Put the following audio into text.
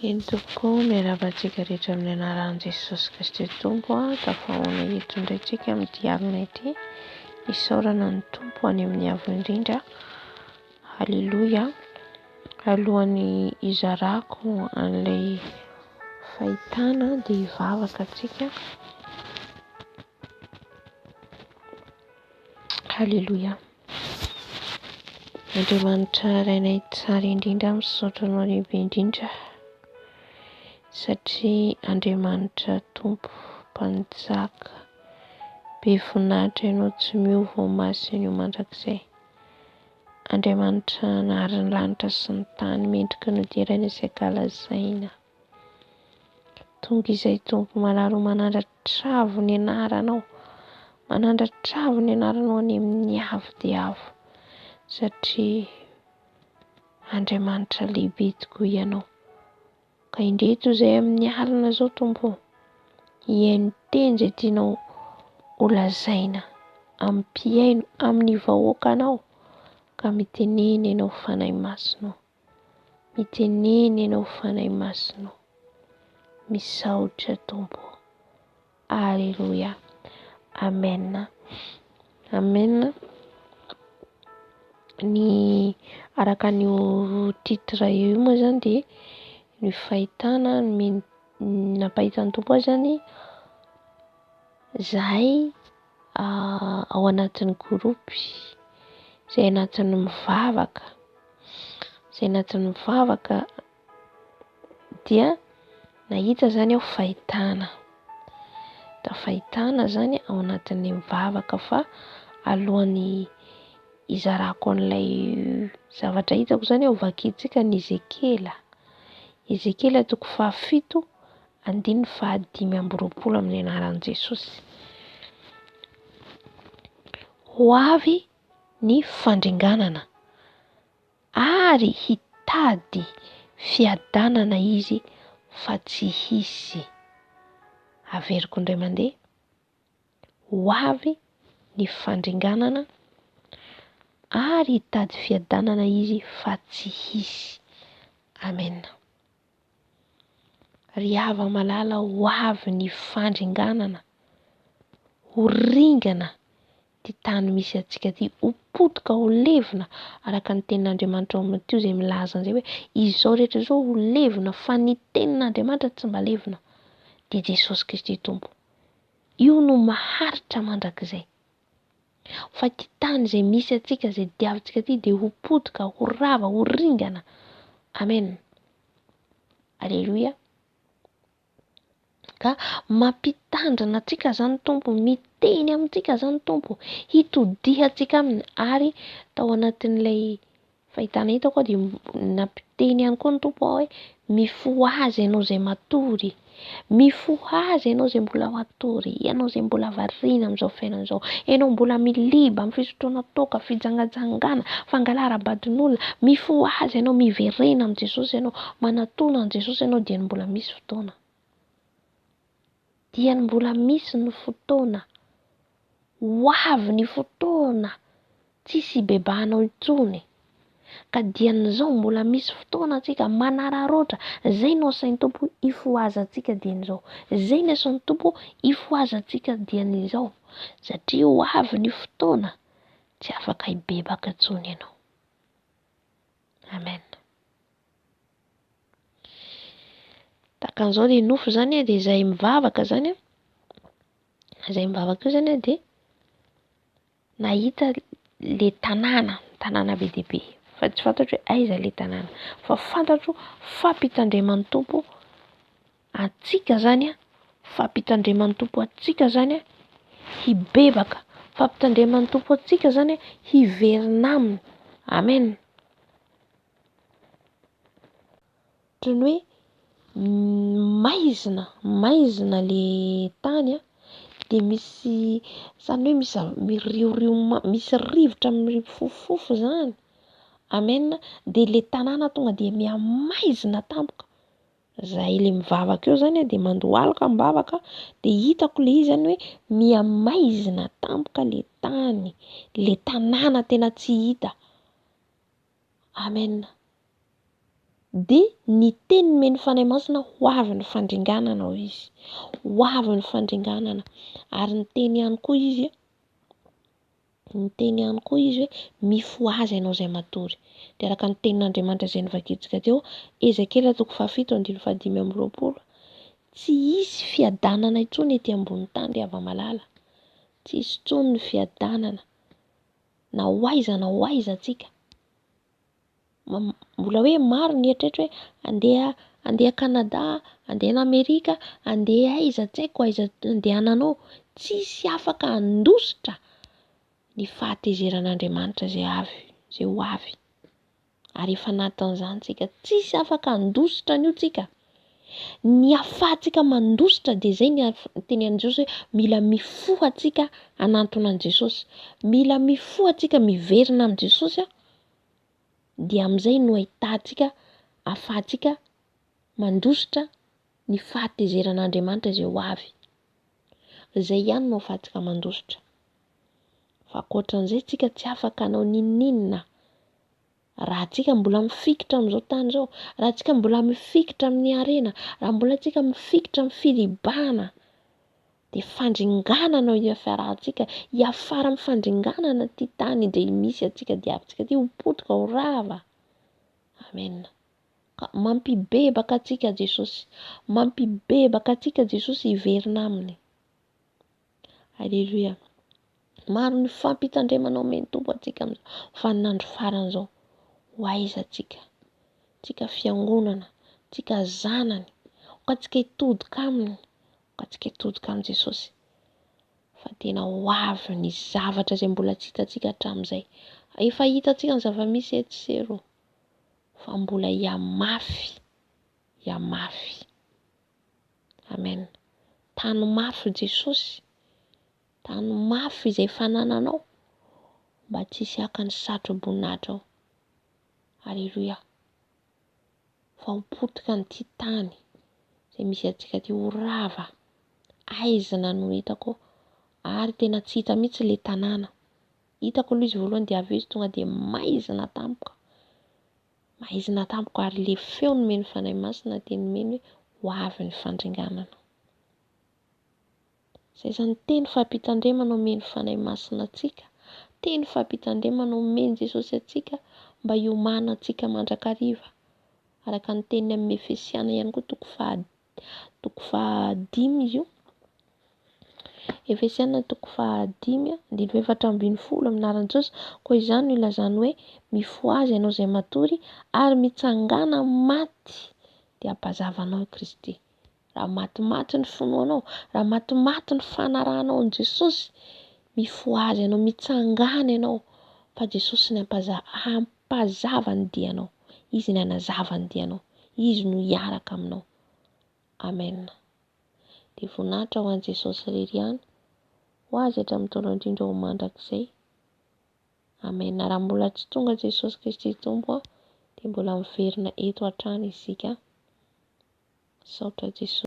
Eny tompoko, miarahaba antsika rehetra amin'ny anaran'i Jesosy Kristy Tompo. Tafahaona eto indray tsika amin'ity alina ity. Isaorana ny Tompo any amin'ny avo indrindra. Haleloia. Alohan'ny hizarako an'ilay fahitana dia hivavaka antsika. Haleloia. Andriamanitra Rainay tsara indrindra, misaotra Anao lehibe indrindra satria Andriamanitra Tompo Mpanjaka be voninahitra Ianao tsy miova ho masina io mandrakizay. Andriamanitra nahary ny lanitra sy ny tany mendrika ny hoderaina sy ankalazaina. Tonga izay Tompo malala o manandratra avo ny anaranao, manandratra avo ny anaranao any amin'ny avo dia avo satria Andriamanitra lehibe tokoa ianao. Ka indreto izay amin'ny alina izao Tompo o, hihaino teny izay tianao holazaina amin'ny mpihaino, amin'ny vahoakanao, ka mitenena ianao Fanahy Masina o. Mitenena ianao Fanahy Masina o. Misaotra Tompo o. Aleloia. Amen. Amen. Ny araka an'io titre io moa zany dia ny fahitana nomeny nampahitan'ny Tompo ahy zany zahay ao anatin'ny groupe izay anatin'ny mivavaka, izay anatin'ny mivavaka dia nahita zany aho fahitana, da fahitana zany ao anatin'ny mivavaka fa alohan'ny hizarako an'ilay zavatra hitako zany ho vakintsika ny Ezekiela, Ezekiela toko fahafito andininy faha-25 amin'ny anaran'i Jesosy. Ho avy ny fandringanana ary hitady fiadanana izy fa tsy hisy. Averiko indray mandeha. Ho avy ny fandringanana ary hitady fiadanana izy fa tsy hisy. Amena. Ry hava-malala ho avy ny fandringanana, ho ringana ity tany misy antsika ity, ho potika, ho levona araka ny tenin'Andriamanitra ao amin'ny Matio izay milaza an'izay hoe izao rehetra izao ho levona fa ny tenin'Andriamanitra tsy mba levona dia Jesosy Kristy Tompo. Io no maharitra mandrakizay. Fa ity tany izay misy antsika, izay diavintsika ity dia ho potika, ho rava, ho ringana. Amen. Aleloia. Ka mampitandrina antsika izany Tompo, miteny amintsika izany Tompo, hitodihantsika aminy ary tao anatin'ilay Fahitana hitako aho dia nampiteny ihany koa ny Tompo aho hoe mifohaza ianao izay matory, mifohaza ianao izay mbola matory, ianao izay mbola variana amin'izao fiainana izao, ianao mbola miliba amin'ny fisotroana toaka, fijangajangana, fangalara-badin'olona, mifohaza ianao, miverena amin'i Jesosy ianao, manatona an'i Jesosy ianao dieny mbola misy fotoana. Dieny mbola misy ny fotoana. Ho avy ny fotoana tsisy hibebahanao intsony. Ka dian'izao mbola misy fotoana antsika manararaotra, zay no asain'ny Tompo hifohazantsika dian'izao. Zay ny asan'ny Tompo hifohazantsika dian'izao. Satria ho avy ny fotoana tsy afaka hibebaka intsony ianao. Amen. Tahaka an'izao ny nofy zany dia izay mivavaka zany an, izay mivavaka io zany an dia nahita le tanàna, tanàna be dia be fa tsy fantatro hoe aiza le tanàna fa fantatro fampitandreman'ny Tompo antsika zany an, fampitandreman'ny Tompo antsika zany an hibebaka, fampitandreman'ny Tompo antsika zany an hiverina aminy, amen. Ohatran'ny hoe maizina, maizina le tany an, de misy zany hoe misy zava- miriorio misy rivotra mifofofofo zany, amen, de le tanàna tonga de mihamaizina tampoka, zahay le mivavaka eo zany a de mandohalika mivavaka de hitako le izy zany hoe mihamaizina tampoka le tany, le tanàna tena tsy hita. Amen. Dia ny teny nomen'ny Fanahy Masina ho avy ny fandringanana hoy izy. Ho avy ny fandringanana. Ary niteny ihany koa izy, niteny ihany koa izy hoe mifohaza ianao izay matory. Dia araka ny tenin'Andriamanitra izay novakintsika teo, Ezekiela toko fahafito andininy fahadimy amby roapolo, tsy hisy fiadanana intsony ety ambony tany ry hava-malala. Tsy hisy intsony ny fiadanana na ho aiza na ho aiza antsika. Mbola hoe maro ny eritreritra hoe andeha andeha Canada, andeha any Amerika, andeha aiza tsy haiko aiza andehananao. Tsisy afaka handositra ny fahatezeran'Andriamanitra izay avy, izay ho avy. Ary efa anatin'izany tsika. Tsisy afaka handositra an'io tsika. Ny ahafahantsika mandositra dia izay ny teny an'i Jesosy hoe mila mifoha antsika hanantona an'i Jesosy. Mila mifoha antsika miverina amin'i Jesosy a. Dia amin'izay no ahitantsika, ahafahantsika mandositra ny fahatezeran'Andriamanitra izay ho avy. Izay ihany no ahafahantsika mandositra. Fa ankoatran'izay tsika tsy afaka hanao n'inon'inona. Raha tsika mbola mifikitra amin'izao tany izao, raha tsika mbola mifikitra amin'ny harena, raha mbola tsika mifikitra amin'ny filibana, dia fandringanana no hiafarantsika, hiafara amin'ny fandringanana ity tany izay misy antsika diavintsika ity, ho potika, ho rava. Amen. Ka mampibebaka antsika Jesosy, mampibebaka antsika Jesosy hiverina aminy. Aleloia. Maro ny fampitandremana omen'ny Tompo antsika amin'izao vaninandro farany izao. Ho aiza antsika? Tsika fiangonana, tsika zanany. Aoka antsika hitodika aminy, aoka antsika hitodika amin'i Jesosy. Fa tena ho avy ny zavatra izay mbola tsy hitantsika hatramin'izay. Efa hitantsika ny zava-misy etsy sy eroa, fa mbola hihamafy, hihamafy. Amen. Tano mafy Jesosy, tano mafy izay fanananao mba tsy hisy haka ny satro-boninahitra ao. Aleloia. Fa ho potika an'ity tany izay misy antsika ity, ho rava. Aizina no hitako ary tena tsy hita mihitsy ilay tanàna. Hitako aloha izy voalohany dia avy eo izy tonga dia maizina tampoka. Maizina tampoka ary le feo nomen'ny Fanahy Masina dia nomeny hoe ho avy ny fandringanana. Izay izany teny fampitandremana omen'ny Fanahy Masina antsika, teny fampitandremana omen'i Jesosy antsika mba hiomanantsika mandrakariva. Araka ny teniny amin'ny Efesiana ihany koa toko faha toko fahadimy izy io. Efesiana toko fahadimy andininy fahefatra ambin'ny folo amin'ny anaran'i Jesosy. Koa izany no ilazany hoe mifohaza ianao izay matory ary mitsangàna amin'ny maty dia hampazava anao i Kristy. Raha matimaty ny finoanao, raha matimaty ny fanarahanao an'i Jesosy, mifohaza ianao, mitsangàna ianao fa Jesosy ny hampazava ny dianao. Izy ny hanazava ny dianao. Izy no hiaraka aminao. Amen. Dia voninahitra ho an'i Jesosy irery ihany, ho Azy hatramin'ny taona indrindra ho mandrakizay. Amen. Raha mbola tsy tonga Jesosy Kristy Tompo dia mbola miverina eto hatrany isika. Misaotra Jesosy.